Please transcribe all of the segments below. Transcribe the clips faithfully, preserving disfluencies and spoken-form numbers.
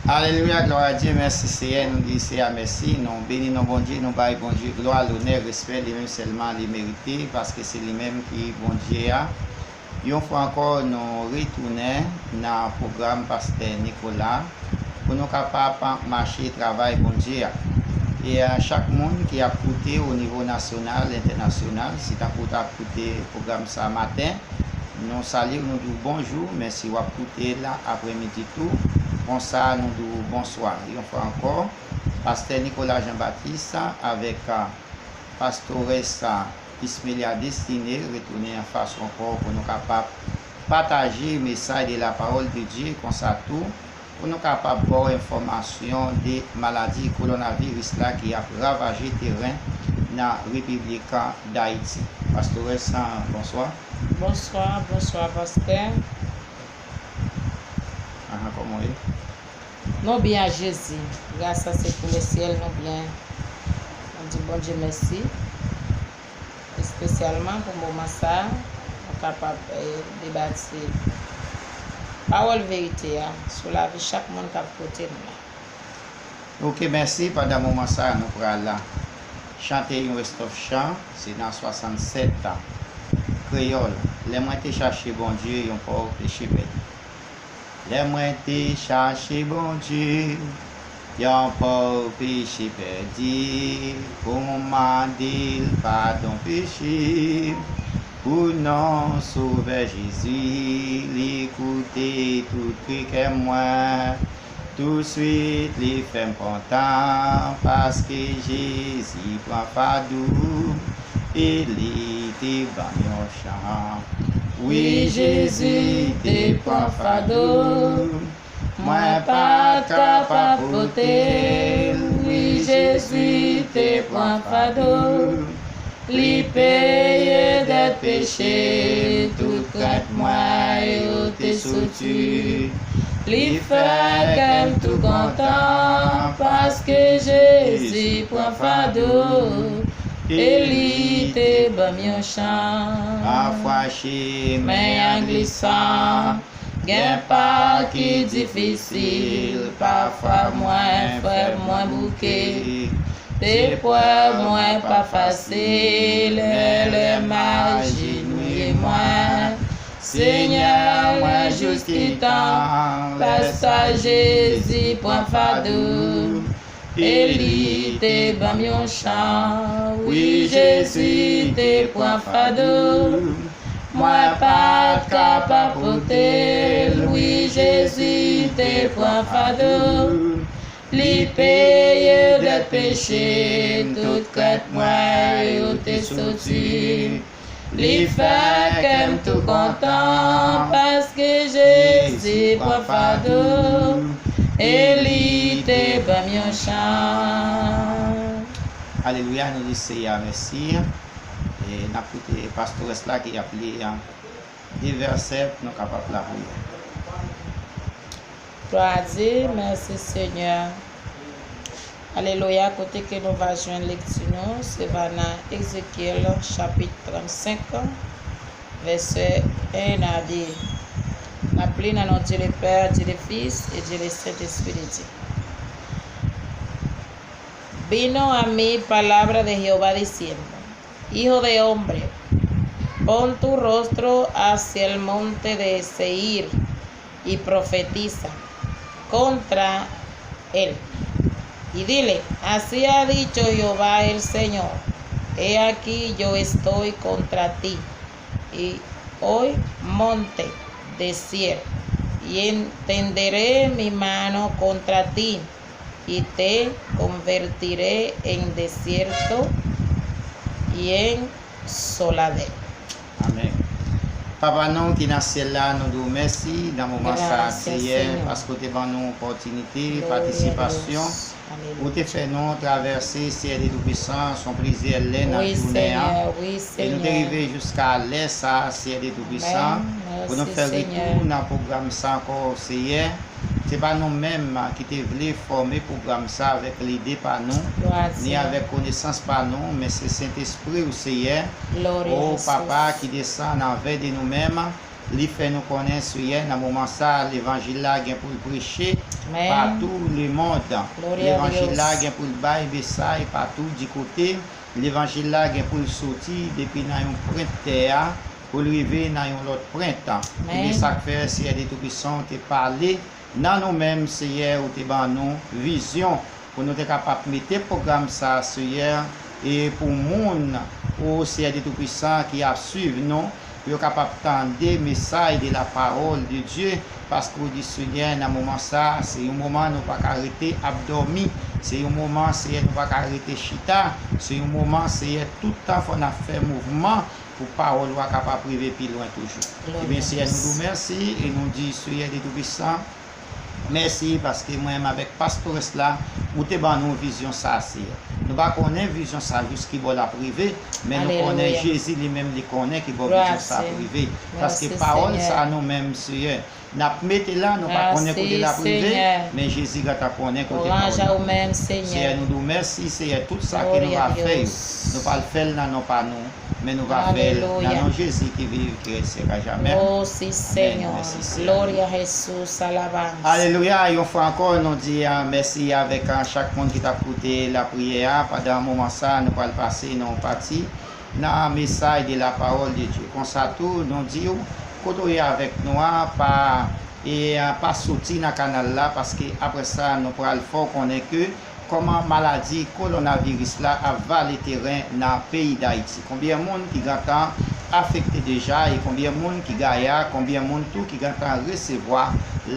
Alelouya, glwa a Dye, mèsi Seyè, nou di Seyè a mèsi, nou beni non Bondye, nou bay Bondye glwa, lonè, respè, li menm sèlman li merite, paske se li menm ki Bondye a. Yon fwa ankò, nou retounen nan pwogram Pastè Nicolas pou nou kapab mache travay Bondye a. E a chak moun ki ap koute o nivo nasyonal, entènasyonal, si tankou w t ap koute pwogram sa maten, nou salye w, nou di w bonjou, men si w ap koute l aprèmidi tou, konsa nou di w bonswa. Yon fwa ankò, Pastè Nicolas Jean Baptiste avèk, a, Pastorès, a, Ismelia Destiné retounen anfas ou ankò pou nou kapab pataje mesaj de la parole de Dieu konsa tou, pou nou kapab ba w enfòmasyon de maladi kowonaviris la ki ap ravaje teren nan Repiblik Dayiti. Pastorès, bonswa. Bonswa, bonswa, pastè. Ahan, kòman w ye? Nou byen ak Jezi. Gras a se pou le syèl, nou byen. Nou di Bondye mèsi. Espesyalman pou moman sa a, nou kapab, eh, debati pawòl verite a sou lavi chak moun k ap koute nou la. Ok, mèsi. Pandan moman sa a, nou pral chante yon estòf chan. Se nan swasannsèt kreyòl. Lè mwen te chache Bondye, yon pòv peche pèdi. Lè mwen te chache Bondye, yon pòv peche pèdi, pou m mande l padon peche. Pou non Sovè Jezi, li koute tout kri kè mwen. Touswit li fè m kontan, paske Jezi pran fado, e li te ban m yon chan. Wi, Jezi te pran fado, mwen pa t kapab pote l. Wi, Jezi te pran fado, li peye dèt peche, tout krent mwen yo te soti. Li fè kè m tou kontan, paske Jezi pran fado, e li te ban m yon chan. Pafwa chemen an glisan, gen pa ki difisil, pafwa mwen frè mwen bouke. Eprèv mwen pa fasil, men lè m ajenouye mwen, Senyè mwen jis ki tan, lè sa Jezi pran fado, e li te ban m yon chan. Wi, Jezi te pran fado, mwen pa t kapab pote l. Wi, Jezi te pran fado, li peye dèt peche, tout krent mwen yo te soti. Li fè kè m tou kontan, paske Jezi pran fado, e li te ban m yon chan. Alelouya, nou di Seyè a mèsi. E n ap koute pastorès la ki ap li, a, de vèsè pou nou kapab lapriyè. Glwa a Dye, mèsi Senyè. Alelouya, kote ke nou va jwenn lekti nou, se va nan Ezekyèl chapit trannsenk, vèsè en a de. N ap li nan non Dye le Pè, Dye le Fis e Dye le Sentespri de Dye. Vino a mí palabra de Jehová diciendo, Hijo de hombre, pon tu rostro hacia el monte de Seir, y profetiza contra él, y dile, así ha dicho Jehová el Señor, he aquí yo estoy contra ti, y hoy monte de Seir, y extenderé mi mano contra ti, y te convertiré en desierto y en soladero. Amèn. Papa nou ki nan syèl la, nou di w mèsi nan moman sa a, Seyè, paske w te ban nou opòtinite, patisipasyon. Ou te fè nou travèse, Seyè de Toupisan, son plizyè lè nan jounen an. E nou te rive jiska lè sa a, Seyè de Toupisan, pou nou fè retou nan pwogram sa ankò, Seyè. Se pa nou menm ki te vle fòme pwogram sa avèk lide pa nou, ni avèk konesans pa nou, men se Sentespri w, Seyè. O Papa ki desann anvè de nou menm, Li fè nou konnen, Seyè, nan moman sa a, levanjil la gen pou l preche pa tou lemonn. Levanjil la gen pou l bay mesaj pa tou di kote. Levanjil la gen pou l soti depi nan yon pwent tè a pou l rive nan yon lòt pwent. Ebyen, sa k fè Seyè de Toupisan te pale nan nou menm, Seyè, ou te ban nou vizyon pou nou te kapab mete pwogram sa a, Seyè, e pou moun, o Seyè de Toupisan, ki ap swiv nou, pou yo kapab tande mesaj de la parole de Dieu, paske ou di, Seyè, nan moman sa a, se yon moman nou pa ka rete ap dòmi, se yon moman, Seyè, nou pa ka rete chita, se yon moman, Seyè, tout tan fò n ap fè mouvman pou pawòl ou a kapab rive pi lwen toujou. Ebyen, Seyè, nou di w mèsi e nou di, Seyè de Toupisan, mèsi, paske mwen menm avèk pastores la, ou te ban nou vizyon sa a, Seyè. Nou pa konnen vizyon sa a jis ki bò l ap rive, men nou konnen Jezi li menm li konnen ki bò vizyon sa a ap rive. Paske pawòl sa a nou menm, Seyè, n ap mete la, nou pa konnen kote l ap rive, men Jezi gentan konnen kote pawòl la ap rive. Seyè, nou di w mèsi, Seyè, tout sa ke nou va fè yo, nou pa l fè l nan non pa nou, men nou va fè l nan non Jezi ki viv, ki règne syèk a jamè. Amèn. Mèsi, Seyè. Alelouya, yon fwa ankò, nou di, ah, mèsi avèk, ah, chak moun ki t ap koute lapriyè a. Pandan moman sa a, nou pral pase nan yon pati nan mesaj de la parole de Dieu. Konsa tou, nou di w, kote w ye avèk nou a, pa, e, ah, pa soti nan kanal la, paske apre sa, nou pral fè w konnen ke kòman maladi kowonaviris la ap vale teren nan peyi Dayiti. Konbyen moun ki gentan afekte deja e konbyen moun ki gaya, konbyen moun tou ki gentan resevwa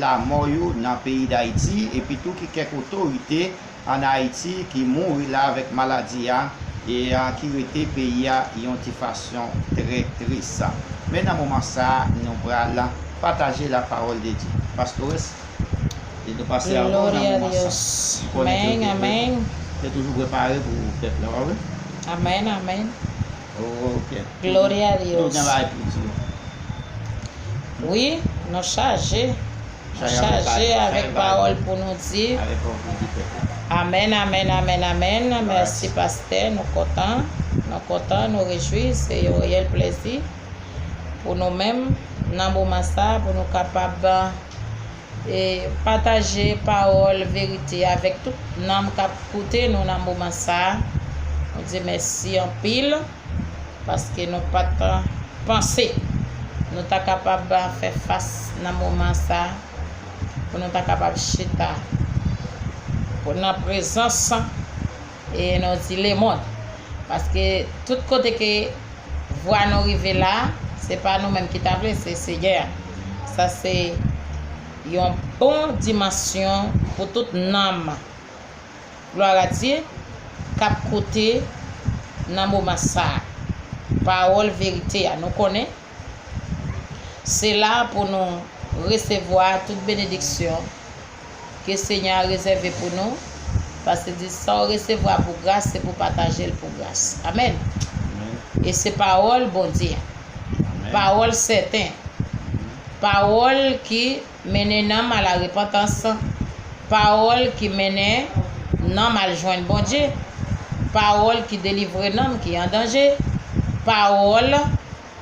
lanmò yo nan peyi Dayiti, epi tou ki kèk otorite ann Ayiti ki mouri la avèk maladi a, e, a, ki rete peyi a yon ti fason trè tris. Men nan moman sa a, nou pral pataje la parole de Dieu. Pastores, e nou pase avè w nan moman sa a. Amèn, amèn. Te toujou prepare pou pèp la, pa vre? Amèn, amèn. Ok. Gloria a Dios. Nou gen bagay pou di yo. Wi, nou chaje. Nou chaje avèk pawòl pou nou di. Amèn, amèn, amèn, amèn. Mèsi, pastè. Nou kontan. Nou kontan, nou rejwi. Se yon reyèl plèzi pou nou menm nan moman sa a, pou nou kapab, e, pataje pawòl verite avèk tout nanm k ap koute nou nan moman sa a. Nou di mèsi anpil. Paske nou pa t panse nou ta kapab fè fas nan moman sa a, pou nou ta kapab chita pou nan prezans, e nou di lemonn. Paske tout kote ke vwa nou rive la, se pa nou menm ki ta vle, se Seyè a. Sa se yon bon dimansyon pou tout nanm. Glwa a Dye, k ap koute nan moman sa a. Pawòl verite a, nou konnen se la pou nou resevwa tout benediksyon ke Senyè a rezève pou nou, paske di sa w resevwa pou gras, se pou pataje l pou gras. Amèn. Amèn. E se pawòl Bondye a. Amèn. Pawòl sèten. Pawòl ki mennen nanm a la repantans, pawòl ki mennen nanm al jwenn Bondye, pawòl ki delivre nanm ki an danje, pawòl,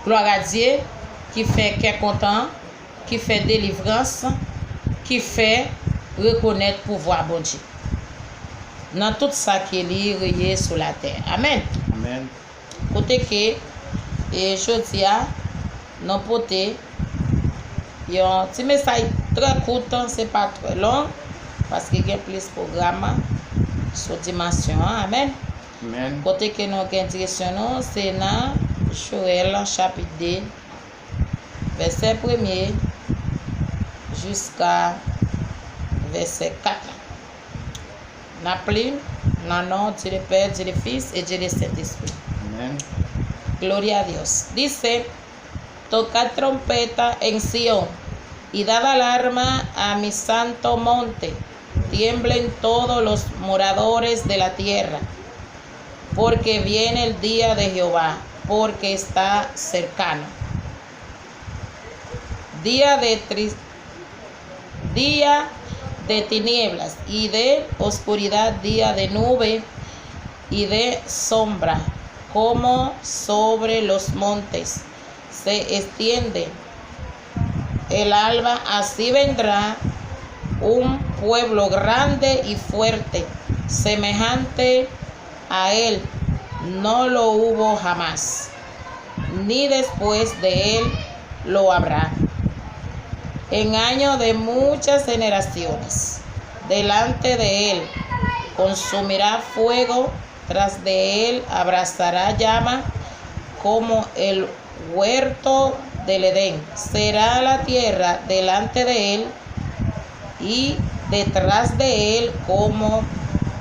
glwa a Dye, ki fè kè kontan, ki fè delivrans, ki fè rekonèt pouvwa Bondye nan tout sa ke li reye sou latè. Amèn. Amèn. Kote ke, e, jodi a, nou pote yon ti mesaj trè kout, se pa trè long, paske gen plis pwogram sou dimansyon an. Amèn. Amèn. Kote ke nou gen direksyon nou, se nan Joèl chapit de, vèsè premye jiska vèsè kat la. N ap li nan non Dye le Pè, Dye le Fis e Dye le Sentespri. Amèn. Gloria a Dios. Dice: Tocad trompeta en Sión, y dad alarma a mi santo monte, tiemblen todos los moradores de la tierra, porque viene el día de Jehová, porque está cercano. Día de tri-, día de tinieblas y de oscuridad, día de nube y de sombra, como sobre los montes se extiende el alba, así vendrá un pueblo grande y fuerte, semejante a él no lo hubo jamás, ni después de él lo habrá. En año de muchas generaciones, delante de él consumirá fuego, tras de él abrasará llama como el huerto del Edén. Será la tierra delante de él y detrás de él como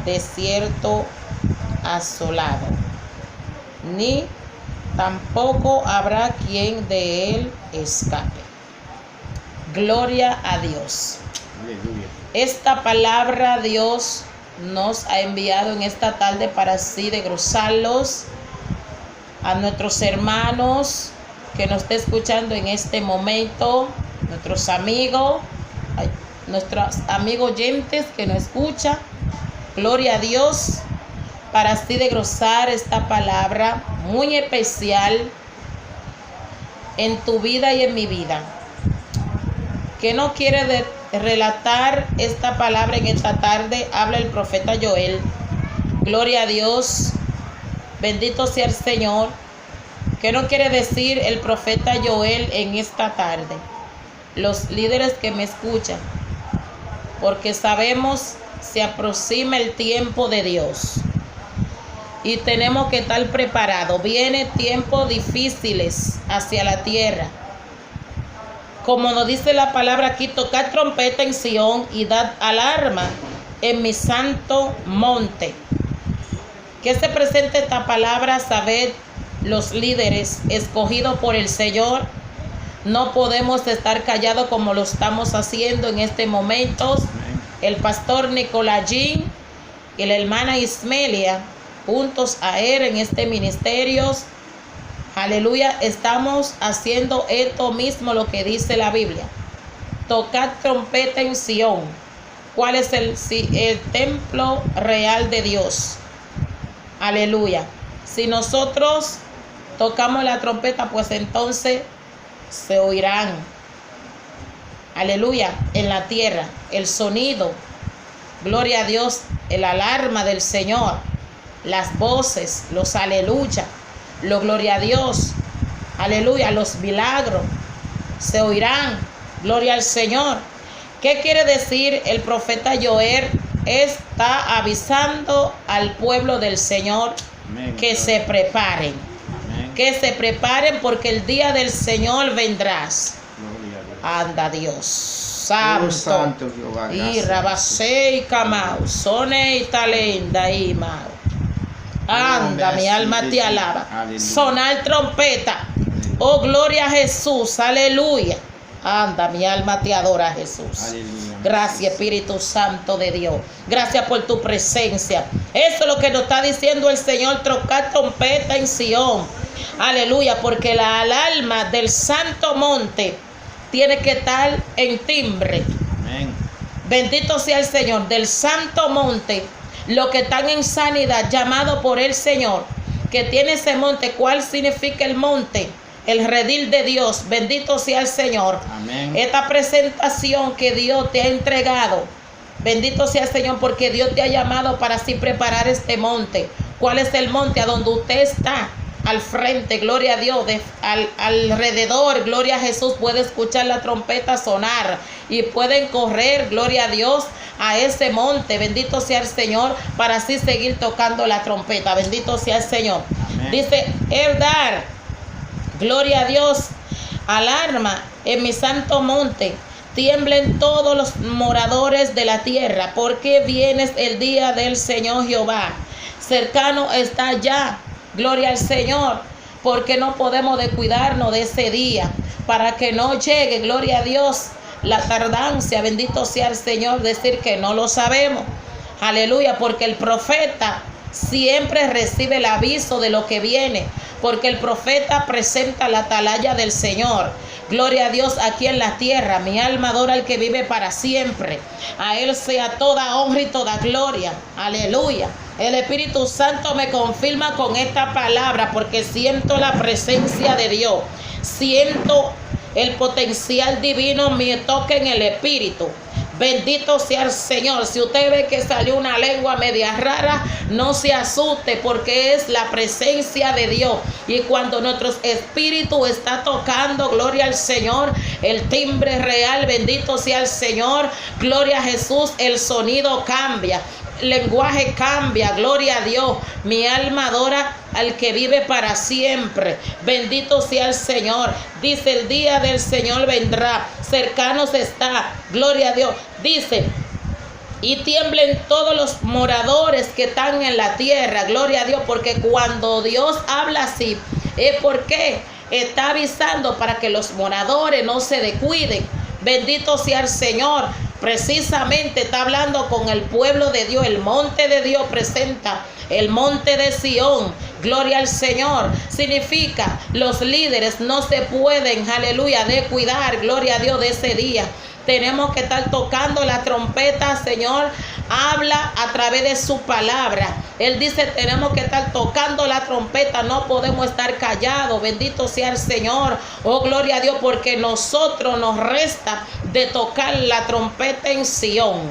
desierto asolado, ni tampoco habrá quien de él escape. Gloria a Dios. Aleluya. Esta palabra Dios nos ha enviado en esta tarde para así desglosarlos a nuestros hermanos que nos está escuchando en este momento, nuestros amigos, ay, nuestros amigos oyentes que nos escuchan. Gloria a Dios, para así desglosar esta palabra muy especial en tu vida y en mi vida. ¿Qué nos quiere de- relatar esta palabra en esta tarde? Habla el profeta Joel. Gloria a Dios. Bendito sea el Señor. ¿Qué nos quiere decir el profeta Joel en esta tarde? Los líderes que me escuchan, porque sabemos se aproxima el tiempo de Dios y tenemos que estar preparados. Vienen tiempos difíciles hacia la tierra. Como nos dice la palabra aquí, tocad trompeta en Sión y dad alarma en mi santo monte. Que se presente esta palabra, sabed, los líderes escogidos por el Señor, no podemos estar callados como lo estamos haciendo en este momento. El pastor Nicolás Jean y la hermana Ismelia, juntos a él en este ministerio, aleluya, estamos haciendo esto mismo lo que dice la Biblia. Tocad trompeta en Sión. ¿Cuál es el, si, el templo real de Dios? Aleluya. Si nosotros tocamos la trompeta, pues entonces se oirán. Aleluya. En la tierra, el sonido. Gloria a Dios, el alarma del Señor. Las voces, los aleluya, los gloria a Dios, aleluya, los milagros se oirán. Gloria al Señor. ¿Qué quiere decir el profeta Joel? Está avisando al pueblo del Señor Amén. Que se preparen. Amén. Que se preparen porque el día del Señor vendrá. Gloria a Dios. Anda Dios. Santo. Oh, santo Jehová, gracias, Irabasei kamau, sonei talenda imau. Anda, mi alma te alaba. Aleluya. Sonar trompeta. Aleluya. Oh, gloria a Jesús, aleluya. Anda, mi alma te adora a Jesús. Aleluya. Gracias, Espíritu Santo de Dios. Gracias por tu presencia. Eso es lo que nos está diciendo el Señor. Toca trompeta en Sión. Aleluya, porque la alarma del santo monte tiene que estar en timbre. Amén. Bendito sea el Señor, del santo monte. Los que están en sanidad, llamado por el Señor, que tiene ese monte. ¿Cuál significa el monte? El redil de Dios. Bendito sea el Señor. Amén. Esta presentación que Dios te ha entregado. Bendito sea el Señor porque Dios te ha llamado para así preparar este monte. ¿Cuál es el monte? A donde usted está, al frente, gloria a Dios, de- al- alrededor, gloria a Jesús, puede escuchar la trompeta sonar y pueden correr, gloria a Dios, a ese monte, bendito sea el Señor, para así seguir tocando la trompeta, bendito sea el Señor. Amén. Dice, el dar, gloria a Dios, alarma en mi santo monte, tiemblen todos los moradores de la tierra, porque viene el día del Señor Jehová, cercano está ya, gloria al Señor, porque no podemos descuidarnos de ese día, para que no llegue, gloria a Dios, la tardancia, bendito sea el Señor, decir que no lo sabemos. Aleluya, porque el profeta siempre recibe el aviso de lo que viene, porque el profeta presenta la atalaya del Señor. Gloria a Dios aquí en la tierra. Mi alma adora al que vive para siempre. A Él sea toda honra y toda gloria. Aleluya. El Espíritu Santo me confirma con esta palabra porque siento la presencia de Dios. Siento El potencial divino me toca en el espíritu. Bendito sea el Señor. Si usted ve que salió una lengua media rara, no se asuste porque es la presencia de Dios. Y cuando nuestro espíritu está tocando, gloria al Señor, el timbre real, bendito sea el Señor, gloria a Jesús, el sonido cambia, lenguaje cambia, gloria a Dios. Mi alma adora al que vive para siempre. Bendito sea el Señor. Dice, el día del Señor vendrá. Cercanos está. Gloria a Dios. Dice, y tiemblen todos los moradores que están en la tierra. Gloria a Dios, porque cuando Dios habla así, es porque está avisando para que los moradores no se descuiden. Bendito sea el Señor. Precisamente está hablando con el pueblo de Dios. El monte de Dios presenta el monte de Sión. Gloria al Señor. Significa, los líderes no se pueden, aleluya, descuidar, gloria a Dios, de ese día. Tenemos que estar tocando la trompeta, Señor. Habla a través de su palabra. Él dice, tenemos que estar tocando la trompeta, no podemos estar callados. Bendito sea el Señor. Oh, gloria a Dios, porque nosotros nos resta de tocar la trompeta en Sión.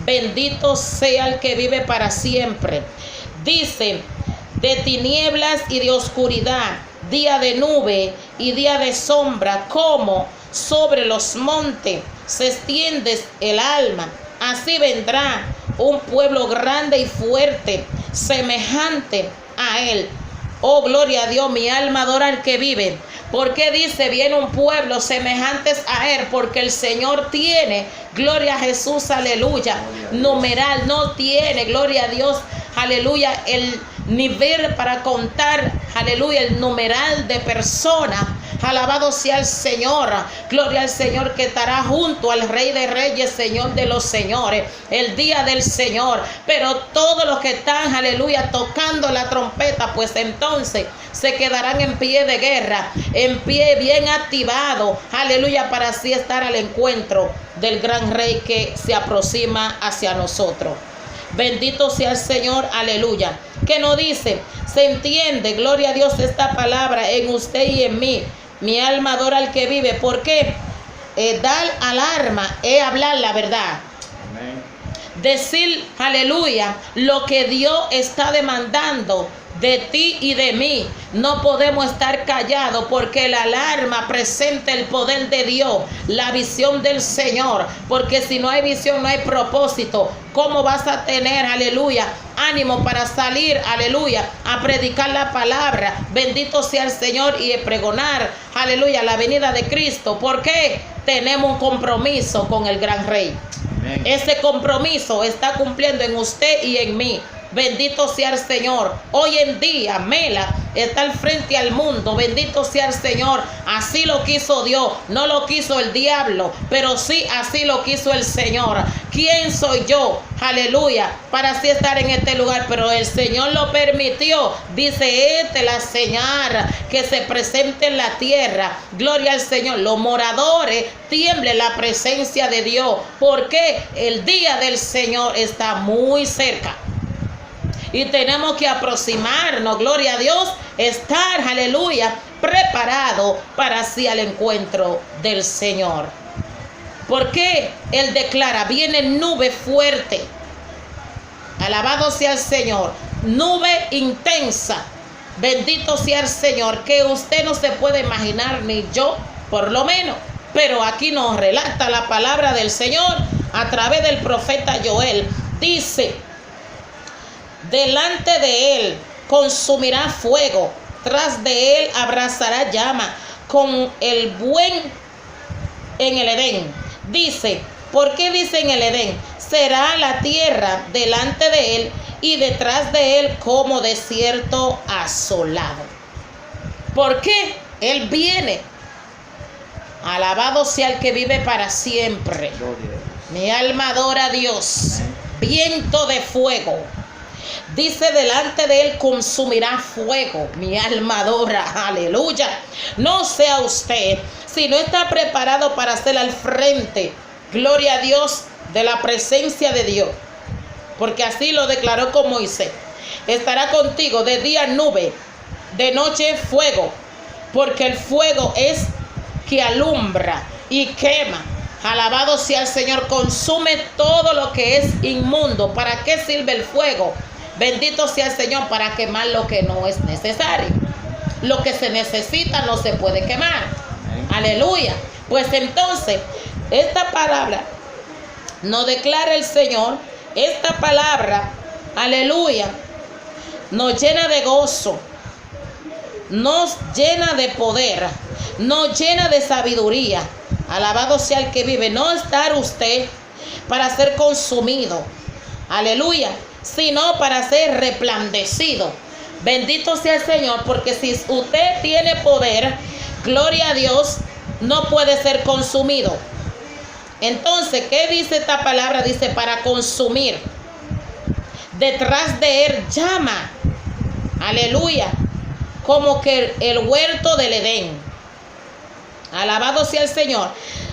Bendito sea el que vive para siempre. Dice, de tinieblas y de oscuridad, día de nube y día de sombra, como sobre los montes se extiende el alma. Así vendrá un pueblo grande y fuerte, semejante a él. Oh, gloria a Dios, mi alma adora al que vive. ¿Por qué dice, viene un pueblo semejantes a él? Porque el Señor tiene, gloria a Jesús, aleluya, numeral, no tiene, gloria a Dios, aleluya, el nivel para contar, aleluya, el numeral de personas. Alabado sea el Señor. Gloria al Señor que estará junto al Rey de Reyes, Señor de los Señores, el día del Señor. Pero todos los que están, aleluya, tocando la trompeta, pues entonces se quedarán en pie de guerra, en pie bien activado, aleluya, para así estar al encuentro del gran rey que se aproxima hacia nosotros. Bendito sea el Señor, aleluya. Que nos dice, se entiende, gloria a Dios, esta palabra en usted y en mí. Mi alma adora al que vive. ¿Por qué? Eh, dar alarma es hablar la verdad. Decir, aleluya, lo que Dios está demandando de ti y de mí. No podemos estar callados porque la alarma presenta el poder de Dios, la visión del Señor. Porque si no hay visión, no hay propósito. ¿Cómo vas a tener, aleluya, ánimo para salir, aleluya, a predicar la palabra? Bendito sea el Señor y pregonar, aleluya, la venida de Cristo. ¿Por qué? Tenemos un compromiso con el gran rey. Ese compromiso está cumpliendo en usted y en mí. Bendito sea el Señor. Hoy en día, Mela está al frente al mundo. Bendito sea el Señor. Así lo quiso Dios. No lo quiso el diablo, pero sí así lo quiso el Señor. ¿Quién soy yo? Aleluya. Para así estar en este lugar, pero el Señor lo permitió. Dice, esta es la señal que se presenta en la tierra. Gloria al Señor. Los moradores tiemble la presencia de Dios, porque el día del Señor está muy cerca. Y tenemos que aproximarnos, gloria a Dios, estar, aleluya, preparado para así al encuentro del Señor. Porque Él declara, viene nube fuerte. Alabado sea el Señor. Nube intensa. Bendito sea el Señor, que usted no se puede imaginar, ni yo, por lo menos. Pero aquí nos relata la palabra del Señor a través del profeta Joel. Dice, delante de él consumirá fuego, tras de él abrazará llama, con el buen en el Edén. Dice, ¿por qué dice en el Edén? Será la tierra delante de él y detrás de él como desierto asolado. ¿Por qué? Él viene. Alabado sea el que vive para siempre. Mi alma adora a Dios. Viento de fuego. Dice, delante de él consumirá fuego. Mi alma adora. Aleluya. No sea usted, si no está preparado para hacer al frente, gloria a Dios, de la presencia de Dios. Porque así lo declaró con Moisés. Estará contigo de día nube, de noche fuego, porque el fuego es que alumbra y quema. Alabado sea el Señor, consume todo lo que es inmundo. ¿Para qué sirve el fuego? Bendito sea el Señor, para quemar lo que no es necesario. Lo que se necesita no se puede quemar. Amén. Aleluya. Pues entonces, esta palabra nos declara el Señor, esta palabra, aleluya, nos llena de gozo, nos llena de poder, nos llena de sabiduría. Alabado sea el que vive. No estar usted para ser consumido. Aleluya. Sino para ser resplandecido. Bendito sea el Señor, porque si usted tiene poder, gloria a Dios, no puede ser consumido. Entonces, ¿qué dice esta palabra? Dice, para consumir. Detrás de él llama. Aleluya. Como que el huerto del Edén. Alabado sea el Señor.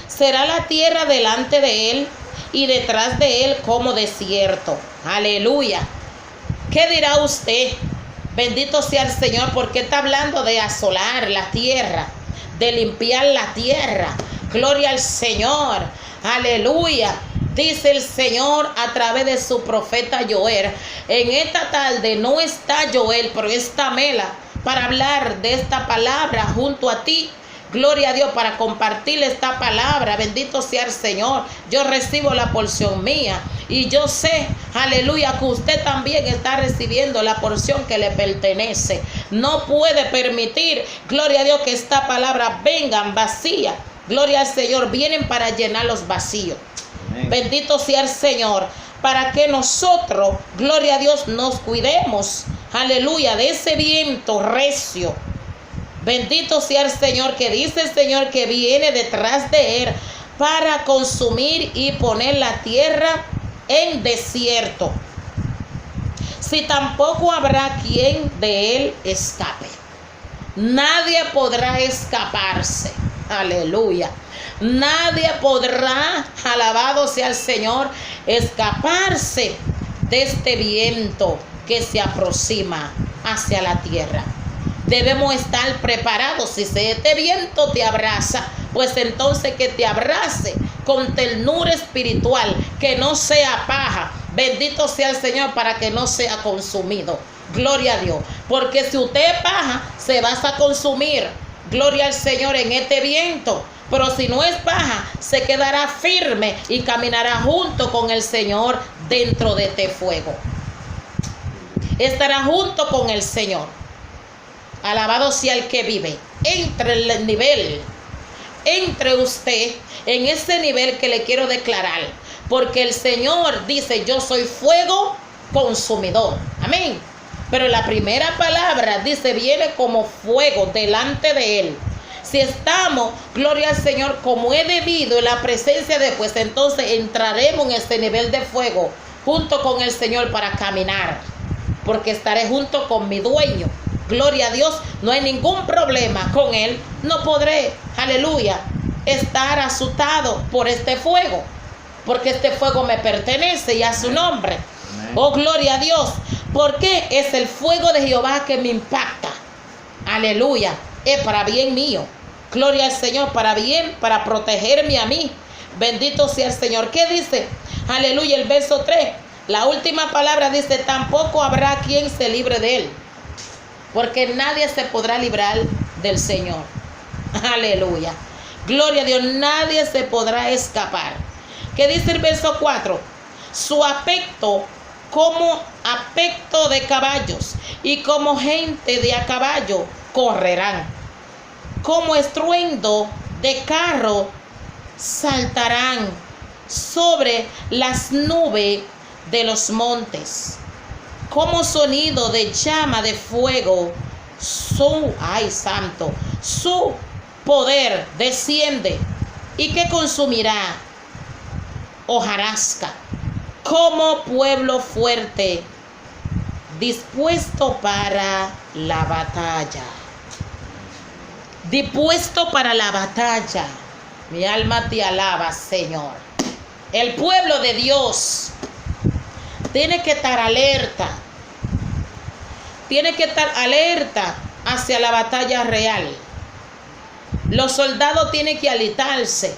Será la tierra delante de él y detrás de él como desierto. Aleluya. ¿Qué dirá usted? Bendito sea el Señor, porque está hablando de asolar la tierra, de limpiar la tierra. Gloria al Señor. Aleluya. Dice el Señor a través de su profeta Joel. En esta tarde no está Joel, pero está Mela para hablar de esta palabra junto a ti. Gloria a Dios, para compartir esta palabra. Bendito sea el Señor. Yo recibo la porción mía. Y yo sé, aleluya, que usted también está recibiendo la porción que le pertenece. No puede permitir, gloria a Dios, que esta palabra vengan vacía. Gloria al Señor, vienen para llenar los vacíos. Amén. Bendito sea el Señor, para que nosotros, gloria a Dios, nos cuidemos, aleluya, de ese viento recio. Bendito sea el Señor, que dice el Señor que viene detrás de él para consumir y poner la tierra en desierto. Si tampoco habrá quien de él escape. Nadie podrá escaparse. Aleluya. Nadie podrá, alabado sea el Señor, escaparse de este viento que se aproxima hacia la tierra. Debemos estar preparados. Si se- este viento te abraza, pues entonces que te abrace con ternura espiritual, que no sea paja. Bendito sea el Señor para que no sea consumido. Gloria a Dios. Porque si usted es paja, se vas a consumir. Gloria al Señor en este viento. Pero si no es paja, se quedará firme y caminará junto con el Señor dentro de este fuego. Estará junto con el Señor. Alabado sea el que vive. Entre el nivel, entre usted en ese nivel que le quiero declarar. Porque el Señor dice, yo soy fuego consumidor. Amén. Pero la primera palabra dice, viene como fuego delante de él. Si estamos, gloria al Señor, como es debido en la presencia de, pues entonces entraremos en ese nivel de fuego junto con el Señor para caminar, porque estaré junto con mi dueño. Gloria a Dios, no hay ningún problema con él. No podré, aleluya, estar asustado por este fuego, porque este fuego me pertenece y a su nombre. Amén. Oh, gloria a Dios, porque es el fuego de Jehová que me impacta. Aleluya, es para bien mío. Gloria al Señor, para bien, para protegerme a mí. Bendito sea el Señor. ¿Qué dice? Aleluya, el verso tres. La última palabra dice, tampoco habrá quien se libre de él, porque nadie se podrá librar del Señor. Aleluya. Gloria a Dios, nadie se podrá escapar. ¿Qué dice el verso cuatro? Su aspecto como aspecto de caballos, y como gente de a caballo correrán. Como estruendo de carro saltarán sobre las nubes de los montes. Como sonido de llama de fuego, su, ay, santo, su poder desciende y que consumirá hojarasca, como pueblo fuerte, dispuesto para la batalla. Dispuesto para la batalla. Mi alma te alaba, Señor. El pueblo de Dios tiene que estar alerta. Tiene que estar alerta hacia la batalla real. Los soldados tienen que alistarse.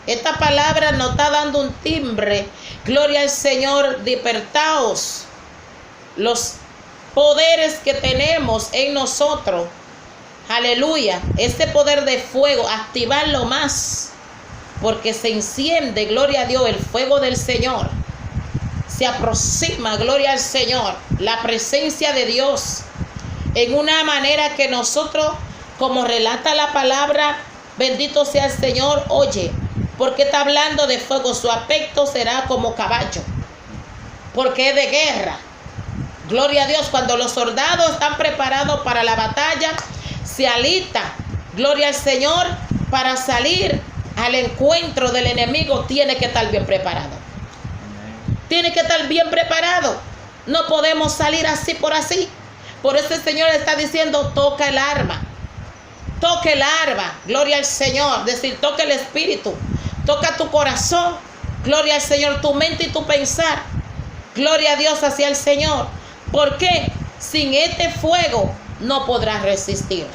Esta palabra nos está dando un timbre. Gloria al Señor, despertaos. Los poderes que tenemos en nosotros. Aleluya. Ese poder de fuego, activarlo más. Porque se enciende, gloria a Dios, el fuego del Señor. Se aproxima, gloria al Señor, la presencia de Dios en una manera que nosotros, como relata la palabra, bendito sea el Señor, oye, porque está hablando de fuego, su aspecto será como caballo, porque es de guerra. Gloria a Dios, cuando los soldados están preparados para la batalla, se alista, gloria al Señor, para salir al encuentro del enemigo, tiene que estar bien preparado. Tiene que estar bien preparado. No podemos salir así por así. Por eso el Señor está diciendo, toca el arma. Toque el arma, gloria al Señor, decir, toca el espíritu, toca tu corazón, gloria al Señor, tu mente y tu pensar, gloria a Dios hacia el Señor. ¿Por qué? Sin este fuego no podrás resistir.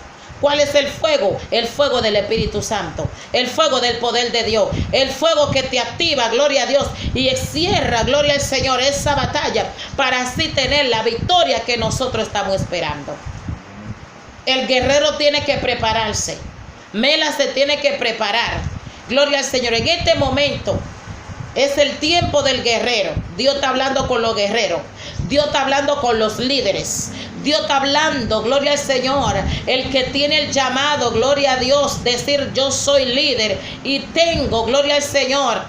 ¿Cuál es el fuego? El fuego del Espíritu Santo, el fuego del poder de Dios, el fuego que te activa, gloria a Dios, y encierra, gloria al Señor, esa batalla para así tener la victoria que nosotros estamos esperando. El guerrero tiene que prepararse. Mela se tiene que preparar. Gloria al Señor. En este momento es el tiempo del guerrero. Dios está hablando con los guerreros. Dios está hablando con los líderes. Dios está hablando, gloria al Señor. El que tiene el llamado, gloria a Dios, decir yo soy líder y tengo, gloria al Señor,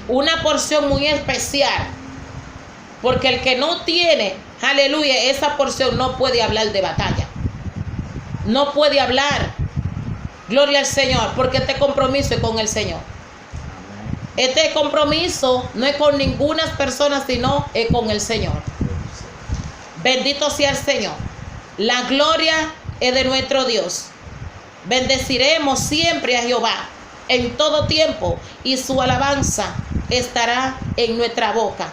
una porción muy especial. Porque el que no tiene, aleluya, esa porción no puede hablar de batalla. No puede hablar. Gloria al Señor, porque este compromiso es con el Señor. Este compromiso no es con ninguna persona, sino es con el Señor. Bendito sea el Señor. La gloria es de nuestro Dios. Bendeciremos siempre a Jehová en todo tiempo, y su alabanza estará en nuestra boca.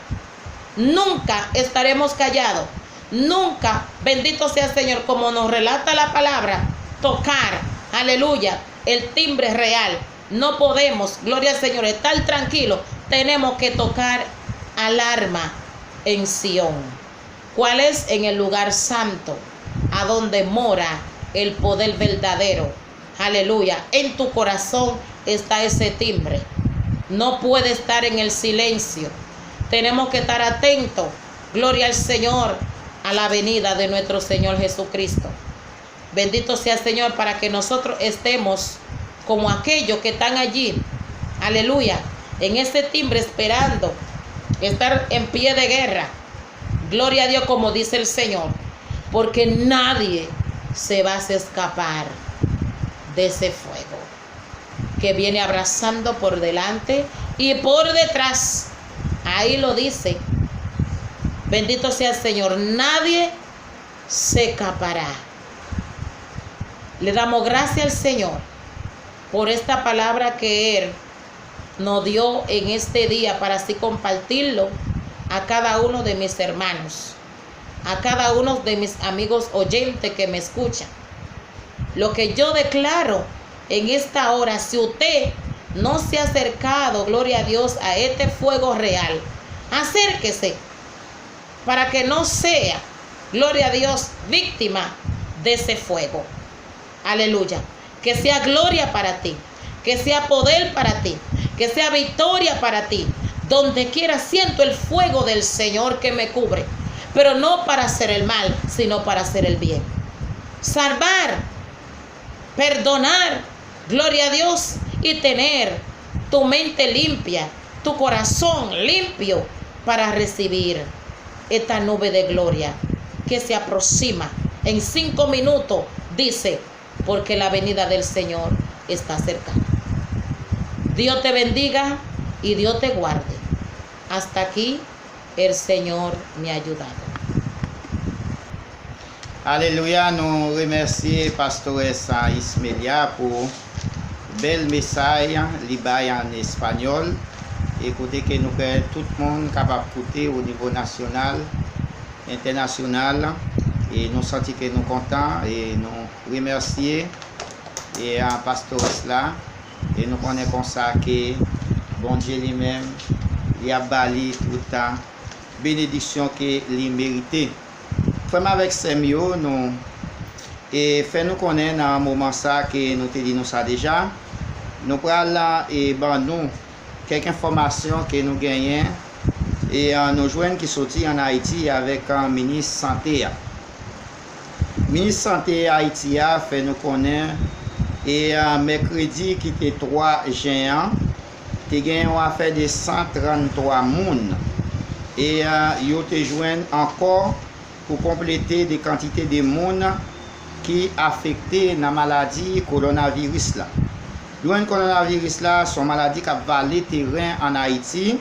Nunca estaremos callados. Nunca, bendito sea el Señor, como nos relata la palabra, tocar, aleluya, el timbre real. No podemos, gloria al Señor, estar tranquilo. Tenemos que tocar alarma en Sión. ¿Cuál es? En el lugar santo, a donde mora el poder verdadero. Aleluya. En tu corazón está ese timbre. No puede estar en el silencio. Tenemos que estar atentos. Gloria al Señor, a la venida de nuestro Señor Jesucristo. Bendito sea el Señor para que nosotros estemos como aquellos que están allí. Aleluya. En ese timbre esperando estar en pie de guerra. Gloria a Dios, como dice el Señor. Porque nadie se va a escapar de ese fuego que viene abrazando por delante y por detrás. Ahí lo dice. Bendito sea el Señor. Nadie se escapará. Le damos gracias al Señor por esta palabra que Él nos dio en este día para así compartirlo a cada uno de mis hermanos, a cada uno de mis amigos oyentes que me escuchan. Lo que yo declaro en esta hora, si usted no se ha acercado, gloria a Dios, a este fuego real, acérquese para que no sea, gloria a Dios, víctima de ese fuego. Aleluya. Que sea gloria para ti, que sea poder para ti, que sea victoria para ti. Donde quiera siento el fuego del Señor que me cubre, pero no para hacer el mal, sino para hacer el bien. Salvar, perdonar, gloria a Dios, y tener tu mente limpia, tu corazón limpio para recibir esta nube de gloria que se aproxima. En cinco minutos, dice, porque la venida del Señor está cerca. Dios te bendiga y Dios te guarde. Hasta aquí el Señor me ha ayudado. Alelouya, nou remèsye pastores Ismelia pou bèl mesaj li bay an espanyòl, e kote ke nou kwè tout moun kapab koute o nivo nasyonal, entènasyonal, e nou santi ke nou kontan, e nou remèsye e a pastores la, e nou konnen konsa ke Bondye li menm, li ap ba li tout benediksyon ke li merite. Frè m avèk sè m yo, nou e fè nou konnen nan moman sa ke nou te di nou sa deja, nou pral e ban nou kèk enfòmasyon ke nou genyen e an, nou jwenn ki soti ann Ayiti avèk an, minis sante a. Minis sante Ayiti a fè nou konnen e an, mèkredi ki te twa jen an, te gen yon afè de san tranntwa moun e an, yo te jwenn ankò pou konplete de kantite de moun ki afekte nan maladi kowonaviris la. Jwenn kowonaviris la se yon maladi k ap vale teren ann Ayiti.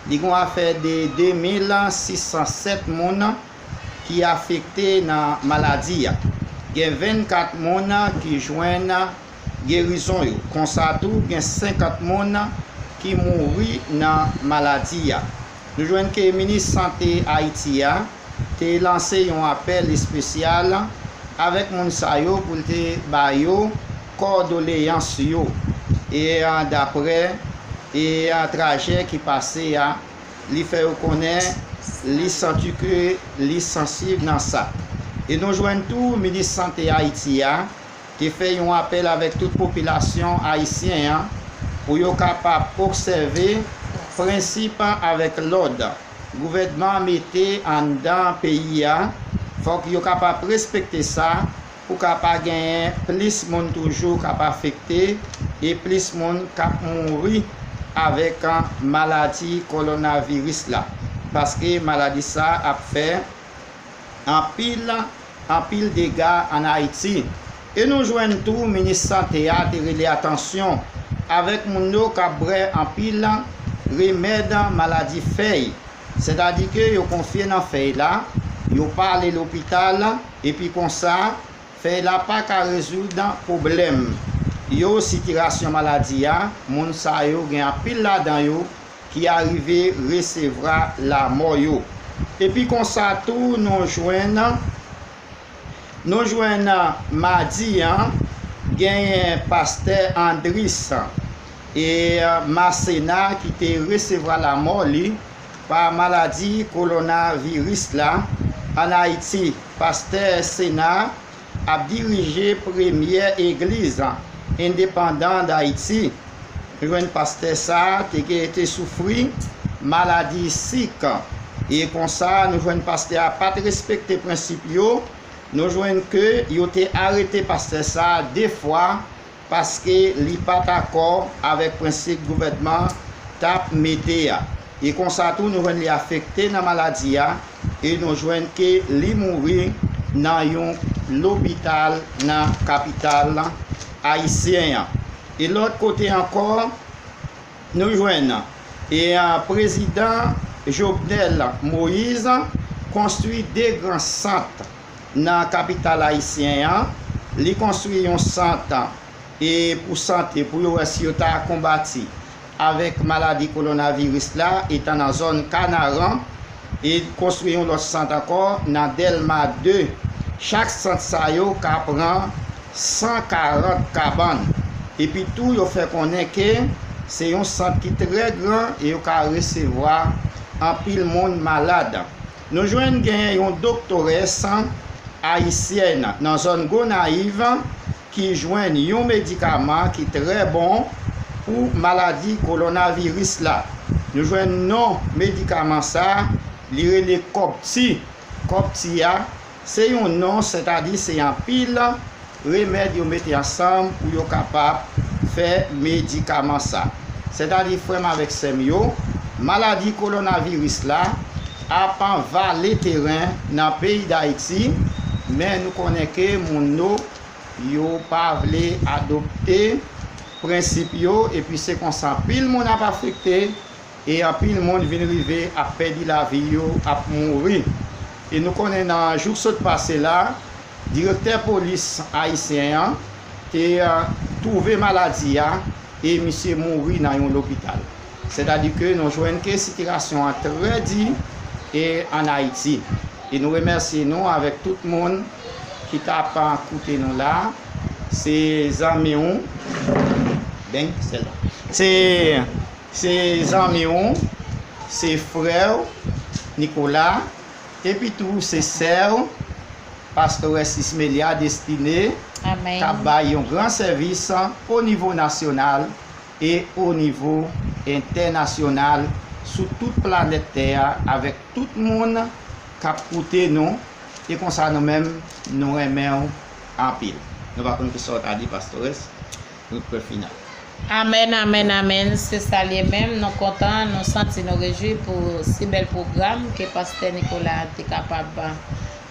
Li gen yon afè de de mil sis san sèt moun ki afekte nan maladi a. Gen vennkat moun ki jwenn gerizon yo. Konsa tou, gen senkant moun ki mouri nan maladi a. Nou jwenn ke minis sante Ayiti a te lanse yon apèl espesyal avèk moun sa yo pou l te ba yo kòdoleyans yo. E a, daprè e a, trajè ki pase a, li fè yo konnen li santi ke li sansib nan sa. E nou jwenn tou minis sante Ayiti a te fè yon apèl avèk tout popilasyon ayisyen an pou yo kapab obsève prensip avèk lòd gouvènman an mete anndan peyi a. Fòk yo kapab respekte sa pou ka pa genyen plis moun toujou k ap afekte e plis moun k ap mouri avèk maladi kowonaviris la, paske maladi sa ap fè anpil, anpil dega ann Ayiti. E nou jwenn tou minis sante a te rele atansyon avèk moun yo k ap bwè anpil remèd maladi fèy, sètadi ke yo konfye nan fèy la, yo pa ale lopital, epi konsa, fèy la pa ka rezoud pwoblèm yo, sitirasyon maladi a, moun sa yo gen anpil ladan yo ki arive resevwa lanmò yo. Epi konsa tou, nou jwenn, nou jwenn madi an, genyen pastè Andris e Masena ki te resevwa lanmò li pa maladi kowonaviris la ann Ayiti. Pastè Sena ap dirije premyè egliz endepandan d Ayiti. Nou jwenn pastè sa a te gen, te soufri maladi sik. E konsa, nou jwenn pastè a pa t respekte prensip yo. Nou jwenn ke yo te arete pastè sa a de fwa paske li pa t akò avèk prensip gouvènman t ap mete a. E konsa tou, nou jwenn li afekte nan maladi a e nou jwenn ke li mouri nan yon lopital nan kapital ayisyen an. E lòt kote ankò, nou jwenn e a, prezidan Jovenel Moïse konstwi de gran sant nan kapital ayisyen an. Li konstwi yon sant e pou sante, pou yo wè si yo ta konbati avèk maladi kowonaviris la, etan nan zòn Kanaran, e konstwi yon lòt sant ankò nan Dèlma de. Chak sant sa yo ka pran san karant kabann. Epi tou, yo fè konnen ke se yon sant ki trè gran e yo ka resevwa anpil moun malad. Nou jwenn gen yon doktorès ayisyèn nan zòn Gonayiv ki jwenn yon medikaman ki trè bon pou maladi kowonaviris la. Nou jwenn non medikaman sa, li rele Kòpti. Kòpti a, se yon non, sètadi se anpil remèd yo mete ansanm pou yo kapab fè medikaman sa. Sètadi, frè m avèk sè m yo, maladi kowonaviris la ap vale teren nan peyi Dayiti, men nou konnen ke moun yo, yo pa vle adopte prensip yo, epi se konsa anpil moun ap afekte, e anpil moun vin rive ap pèdi lavi yo, ap mouri. E nou konnen nan jou k sot pase la, direktè polis ayisyen an te, eh, twouve maladi a e misye mouri nan yon lopital. Sètadi ke nou jwenn ke sitiyasyon an trè di e ann Ayiti. E nou remèsye nou avèk tout moun ki t ap, eh, koute nou la. Se zanmi w, ben, se, se, se zanmi w, se frè w, Nicolas, epi tou se sè w, Pastores Ismelia Destiné, k ap bay yon gran sèvis o nivo nasyonal e o nivo entènasyonal sou tout planèt tè a, avèk tout moun k ap koute nou, e konsa nou menm, nou renmen w anpil. Nou pa konn kisa w ta di, Pastores, nou prefinan. Amèn, amèn, amèn. Se sa l ye menm. Nou kontan, nou santi nou rejwi pou si bèl pwogram ke Pastè Nicolas te kapab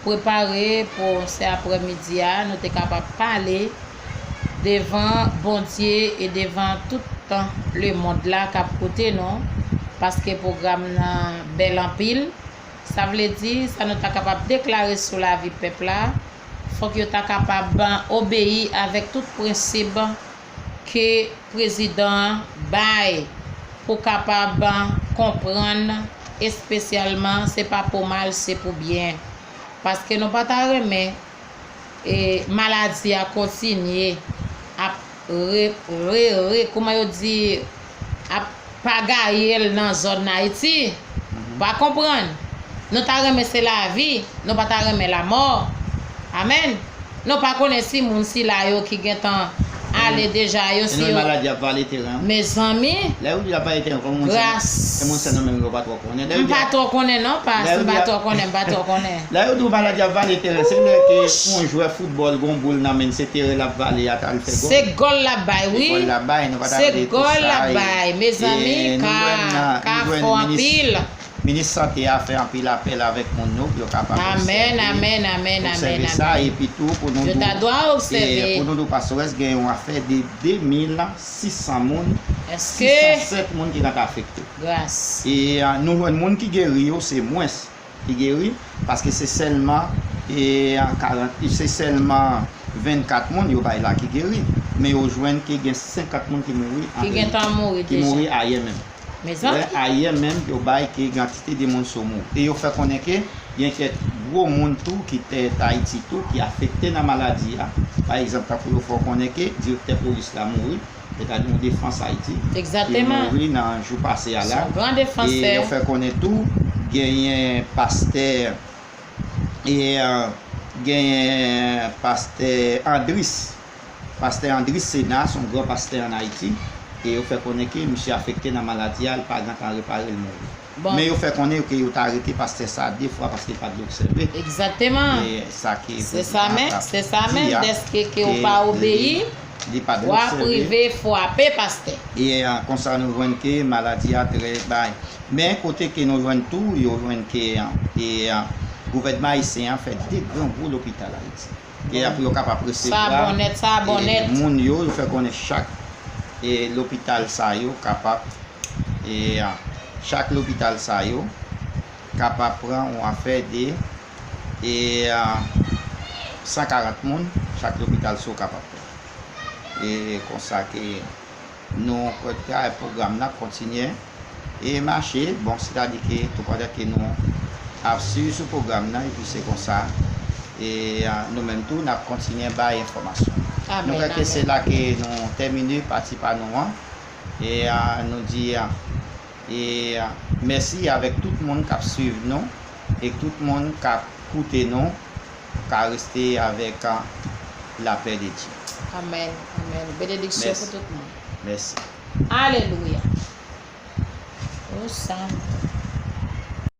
prepare pou se aprèmidi a, nou te kapab pale devan Bondye e devan tout lemonn la k ap koute nou, paske pwogram nan bèl anpil. Sa vle di, sa nou ta kapab deklare sou lavi pèp la, fòk yo ta kapab obeyi avèk tout prensip ke prezidan an bay pou kapab konprann, espesyalman, se pa pou mal, se pou byen. Paske nou pa ta renmen e maladi a kontinye ap re, re, re, kòman yo di, ap pagaye l nan zòn Ayiti. Ou pa konprann. Nou ta renmen se lavi, nou pa ta renmen lamò. Amèn. Nou pa konnen si moun sila yo ki gentan ale deja yo, si yo. Maladi ap vale teren. Mezanmi. Lè yo di ap vale teren, kòm moun se, se moun se nou menm yo pa twò konnen. M pa twò konnen non, pas, m pa twò konnen, m pa twò konnen. Lè yo di w maladi ap vale teren, se lè ke yon jwè foutbòl gon boul nan men l, se teren l ap vale a, t al fè gòl. Se gòl l ap bay, wi. Se gòl l ap bay, nou pa ta vle tou sa. Se gòl l ap bay, mezanmi, ka, ka fò anpil. Minis sante a fè anpil apèl avèk moun yo pou yo kapab obsève, amèn, amèn, amèn, obsève sa, epi tou pou nou, yo ta dwa obsève, pou nou di w, Pastores, gen yon afè de de mil sis san moun, sis san sèt moun ki gentan afekte. Gras. E a, nou jwenn moun ki geri yo, se mwens ki geri, paske se sèlman, e, a, karant, se sèlman vennkat moun yo bay la ki geri, men yo jwenn ke gen senkant moun ki mouri, ki gentan mouri deja, ki mouri ayè menm. Mezanmi. Ayè menm, yo bay ke kantite de moun sou mouri. E yo fè konnen ke gen kèk gwo moun tou ki tèt Ayiti tou ki afekte nan maladi a. Pa egzanp, tankou yo fè w konnen ke direktè polis la mouri, sètadi yon Defans Ayiti, ki mouri nan jou pase a la. Se yon gran defansè. E yo fè konnen tou, genyen pastè, e, a, genyen pastè Andris. Pastè Andris Sena, se yon gran pastè ann Ayiti, e yo fè konnen ke misye afekte nan maladi a, li pa gentan repare, li mouri. Men yo fè konnen ke yo ta arete pastè sa a de fwa paske li pa t vle obsève. Egzakteman. E sa ke prezidan an t ap di a, dèske ke ou pa obeyi, w ap rive frape pastè. E, a, konsa nou jwenn ke maladi a trè bay. Men kote ke nou jwenn tou, yo jwenn ke, a, e, a, gouvènman ayisyen an fè de gran gwo lopital Ayiti. E pou yo kapab resevwa, e, moun yo, yo fè konnen chak, e, lopital sa yo kapab, e, a, chak lopital sa yo kapab pran yon afè de, e, a, san karant moun, chak lopital sa yo kapab pran. E konsa ke nou kwè ke pwogram nan ap kontinye e mache, bon, sètadi ke toupandan ke nou ap swiv sou pwogram nan, epi se konsa, e, a, nou menm tou, n ap kontinye bay enfòmasyon. Amèn, amèn. Nou kwè ke se la ke nou tèmine pati pa nou an, e, a, nou di, a, e, a, mèsi avèk tout moun k ap swiv nou, e tout moun k ap koute nou, ka reste avèk, a, lapè de Dye. Amèn, amèn. Benediksyon pou tout moun. Mèsi. Alelouya. O santo.